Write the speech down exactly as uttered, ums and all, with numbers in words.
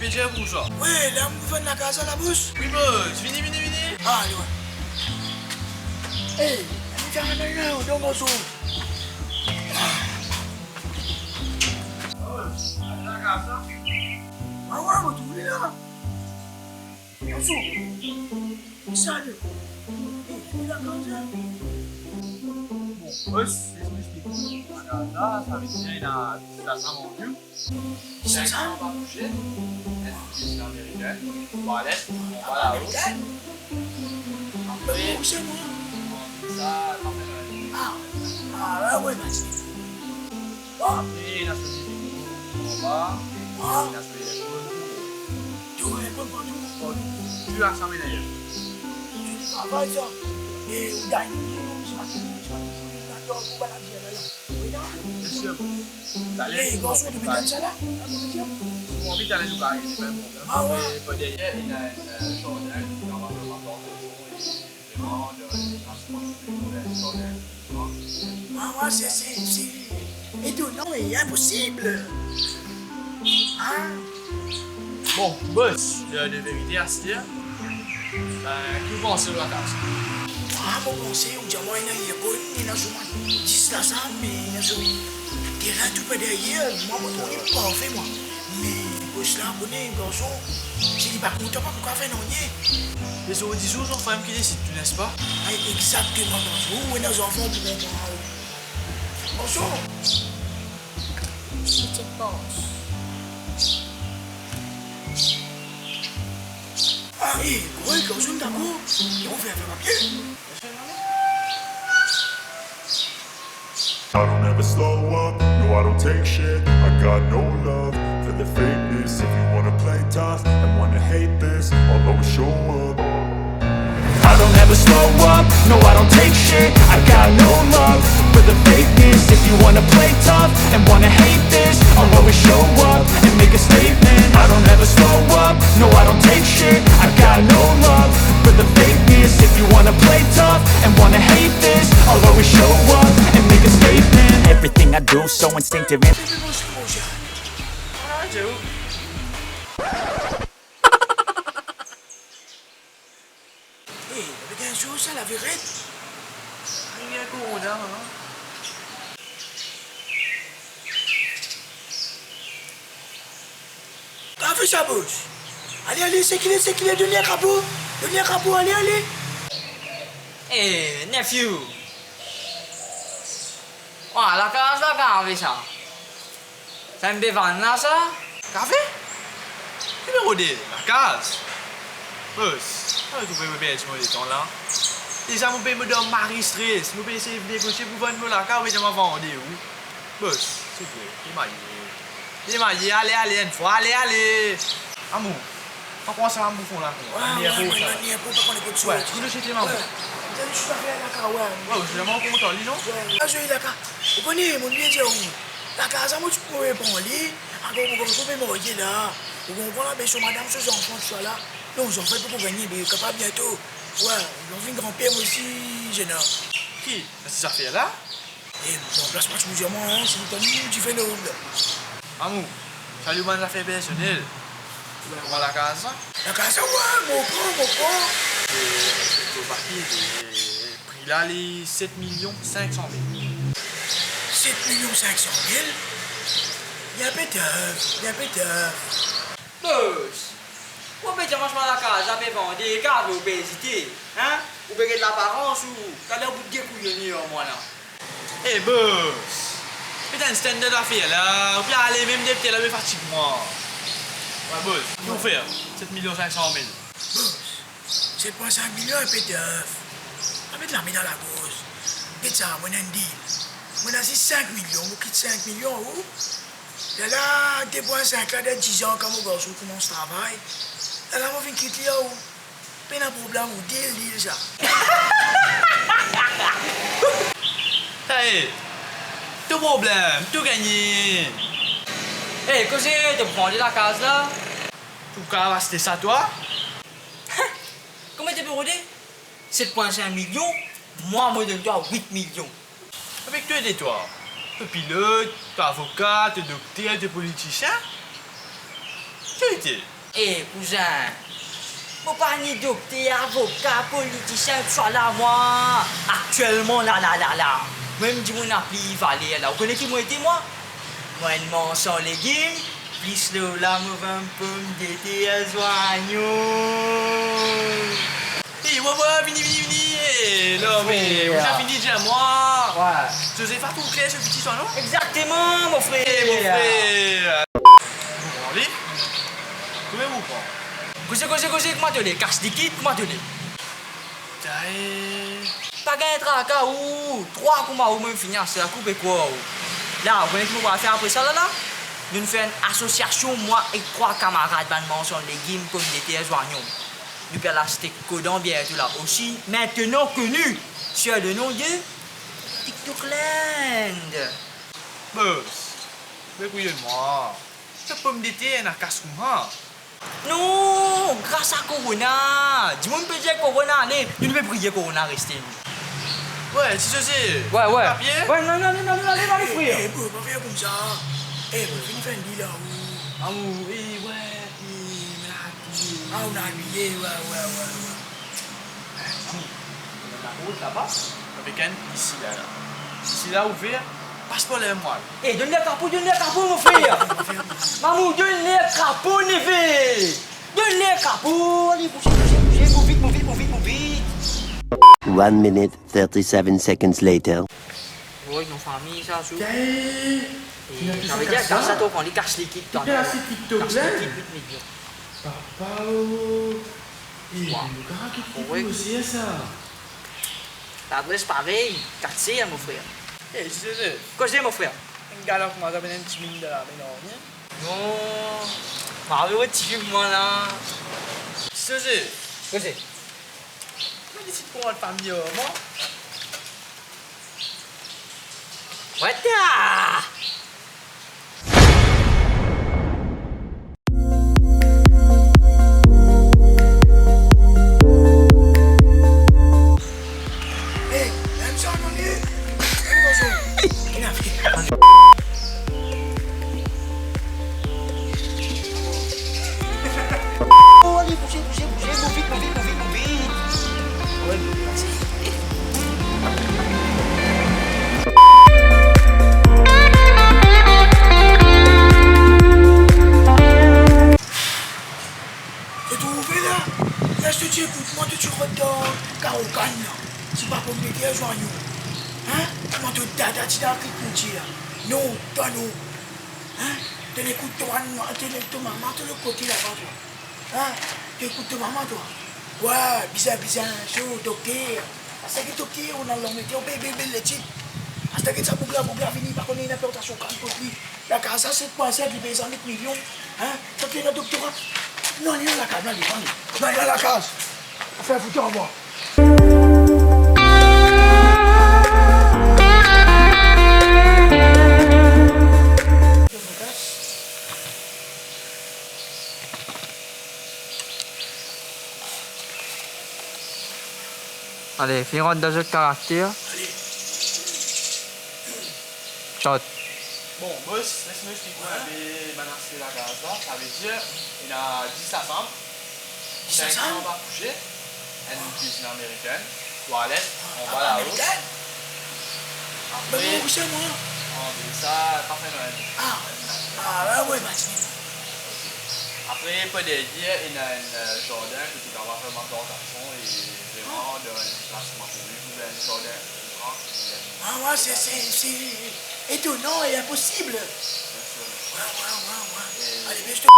Pe dir pou sa. Wi, la mo vann lakaz la, bos. Wi, bos. Vini, vini, vini. Ah, ale, wi. Ey, vinn fer enn lor, donk, bos. Ah, wi, mo trouv li la. Bos. Salut. Ey, li lakaz la. Bon, bos, les mo explik. Lakaz la, sa ve dir ena dis lasam an tou. Dis lasam? Senk sanm pa bouze. Enn dis amerikin. Twalet, anba lao. Amerikin? Apre, wi, se mwa. Sa, sa fer la. Ah, ah, wi, wi, mersi. Bon. Apre, ena so liv anba. Ah. Ena so lekol. Tou lekol partou. Partou. Tou lasam ena. Tou travay sa. E ou gagn, se pa, se pa, se pa, tou bann laviz la, la. Wi, non? Bien sir. Talè, ey, garson, to pe tann sa la? Ou anvi talè nou kare, se pa enn problem. Ah, wi. Apre, par deryer, ena enn, euh, zardin, nou kapav plante, e vreman, dan enn zardin. Ah, wi, se, se, se etonan e inposib. Hein? Bon, bos, ler de verite aster. Be, ki ou panse lor lakaz? Mwa, mo panse, ou dir mwa, ena lekol, ena so dis lasam, me ena so terin tou par deryer. Mwa, mo trouv li parfe, mwa. Me bos la, ou kone, garson, si li pa kontan, pa pou kapav fer nanye. Me zordi zour, zanfan ki desid tou, nespa? Ay, exakteman, garson. Ou ena zanfan pou konpran. Garson! Ki to pans? Ah, e, wi, garson, dakor. Li pou fer, fer papie. I don't ever slow up, no, I don't take shit. I got no love for the fakeness. If you wanna play tough and wanna hate this, I'll always show up. I don't ever slow up, no, I don't take shit. I got no love for the fakeness. If you wanna play tough and wanna hate this, I'll always show up and make a statement. I don't ever slow up, no, I don't take shit. I got no love for the fakeness. If you wanna play tough and wanna hate this, I'll always show up and make a statement. Everything I do so instinctive and E, lavi enn zour sa, lavi red. Ayo, bien kontan, hein? Kafe sa, bos. Ale, ale, sikile, sikile, donn li enn kapo. Donn li enn kapo, ale, ale. E, nephew. Wa, lakaz la, kafe sa. Sa enn bevann la, sa? Kafe? Ki mo rode? Lakaz? Bos, pa trouve mo perdi mo letan la. Deza mo pe mo dan mari stres, mo pe esey negosye pou vann mo lakaz, ou pe dir mwa vande ou. Bos, souple, pe maye. Pe maye, ale, ale, enn fwa, ale, ale. Amour, pa pran sa, amour, fon la, fon la. Wi, wi, wi, wi, pa kone kot sort. Wi, kout sete, maman. Wi, zot tou zafer lakaz, wi. Wi, ou vreman kontan li, non? Wi, la, zot lakaz. Ou kone, mo bien dir ou, lakaz sa, mo ti pou pran li, akoz mo garson pe marye la. Ou konpran la, be so madam, so zanfan, tousala. Non, zanfan, pou gagn, be, kapav biento. Wi, mo vinn granper, mo osi, zot la. Ki? Sa ti zafer la? E, mo ranplas pa ti pou dir mwa, hein, si ou tann, ou dife nou. Amour, sa li bann zafer personel. Kouma lakaz sa? Lakaz sa, wi, mo pran, mo pran. E, to papie, e, pri la, li set milion sink san mil. Set milion sink san mil? Li inpe tof, li inpe tof. Bos, ou pe dir mwa lakaz la pe vande, kafe ou pe ezite, hein? Ou pe get laparans ou, taler ou pou dekouyone ar mwa la. E bos, pe tann stand-up zafer la, ou pe ale mem depite la, pe fatig mwa. Wi, bos, ki ou fer? Set milion sink san mil. Bos, set pwin sink milion, inpe tof. Pa met lame dan lagorz. Get sa, mo ena enn deal. Mo ena zis sink milion, mo kit sink milion, ou? Lerla, de pwin sink la, dan dizan, kan mo garson koumans travay, lerla mo vinn kit li ar ou. Pena problem, ou deal, deal sa. Sa e, to problem, to gagne. E, koze to pou vande lakaz la? Ou kapav aste sa, twa? Kouma to pe rode? Set pwin sink milion, mwa, mo donn twa wit milion. Avek to de twa, to pilot, to avoka, to dokter, to politisien. Ki ete? Eh, kouzin, mo pa ni dokter, avoka, politisien, tousala, mwa. Aktielman, la, la, la, la, mo enn dimoun a pli valer la. Ou kone ki mo ete, mwa? Mo enn marsan legim, plis lor la, mo vann pomdeter, zwayon. Eh, wa, wa, vini, vini, vini. Eh, non, me, frer, ou la vini dir mwa. Wi. Joseph, pa trouv kler so piti twa, non? Exakteman, mo frer. Eh, mo frer. Bon, ale. Konbien ou pran? Koze, koze, koze, kouma to le? Kas likid, kouma to le? Tae. Pa gagn traka ou. Trwa kouma ou, mo fini aste lakou, pe krwar ou. La, ou kone ki mo pral fer apre sa la, la? Nou fer enn asosiasion, mwa ek trwa kamarad, bann marsan legim, pomdeter, zwayon. Nou pe al aste kodan biento la osi, maintenant connu sous le nom de TikTok Land. Boss, be kouyon mwa. Sa pomdeter ena kas kouma? Non, gras a korona. Dimoun pe dir korona ale, nou, nou pe priye korona reste, nou. Wi, ti Zoze, wi, wi, papie? Wi, non, non, non, non, non, ale, ale, frer. Eh, bro, pa fer koumsa. Eh, bro, fini fer enn li la, ou. Amour, eh, wi. Eh, malad. Ah, ou ena bliye, wi, wi, wi, wi. Eh, amour, ou ena lakoz laba? Avek enn isi la, la. Isi la, ouver, pas par ler mwa. Eh, donn li kapo, donn li kapo, mo frer. Amour, donn li kapo, neve. Donn li kapo. Ale, bouz, bouz, bouz, move vit, move vit, move vit, move vit. One minute, thirty-seven seconds later. Wi, nou fami sa, sou. Eh, savedir kas sa, to pran li kas likid, kas likid, uit milion. Papa, oh. Eh, wi. Gagn ki koze sa. Ladres parey, kat ser, mo frer. Eh, ti Zoze. Koze, mo frer. Enn gala kouma sa, benn enn timin dan lame, non, wi? Non, mari, wi, ti fim mwa la. Ti Zoze. Koze. Mwa, ki ti pran fami, mwa? Wata! Hey, enn sa, non, li. Enn sa. Oh, ale, bouze, bouze, bouze, move vit, move vit, move vit, move vit. To trouve la? La, si to ti ekout mwa, to ti rod dan karo kann la. Ti pa pomdeter, zwayon. Hein? Kouma to dada ti dan agrikiltir la? Non, twa non. Hein? To ekout twa, to, to mama, to lot kote laba, twa. Hein? To ekout to mama, twa. Wi, bizin, bizin, so dokter. Aster ki dokter, ou ena lanmete, ou pe bel, bel letid. Aster ki sa boug la, boug la vini, pa kone ena plantasion kann kot li. Lakaz la, set pwin set, li pez uit milion. Hein? Sa ki ena doktora. Non, li ena lakaz la, li vann. Non, li ena lakaz. Fer fouti anba. Ale, finn rant dan zot karakter. Ale. Chat. Bon, bos, les mo explik ou inpe bann aste lakaz la. Savedir, ena dis lasanm. Dis lasanm? Sink sanm anba kouze, enn kizinn amerikenn, twalet, ah, anba, ah, lao. Amerikenn? Apre, me mo kouze mwa. Ah, me sa, pa fer nanye. Ah, ah, wi, wi, imazine. Ok. Apre, par deryer, ena enn, euh, zardin, kot ou kapav fer bann plantasion e vreman dan enn plas kouma pou viv, ou bien enn zardin gran, ou bien enn... Ah, wi, se, se, se etonan e inposib. Bien sir. Wi, wi, wi, wi. E ale, bien, je te...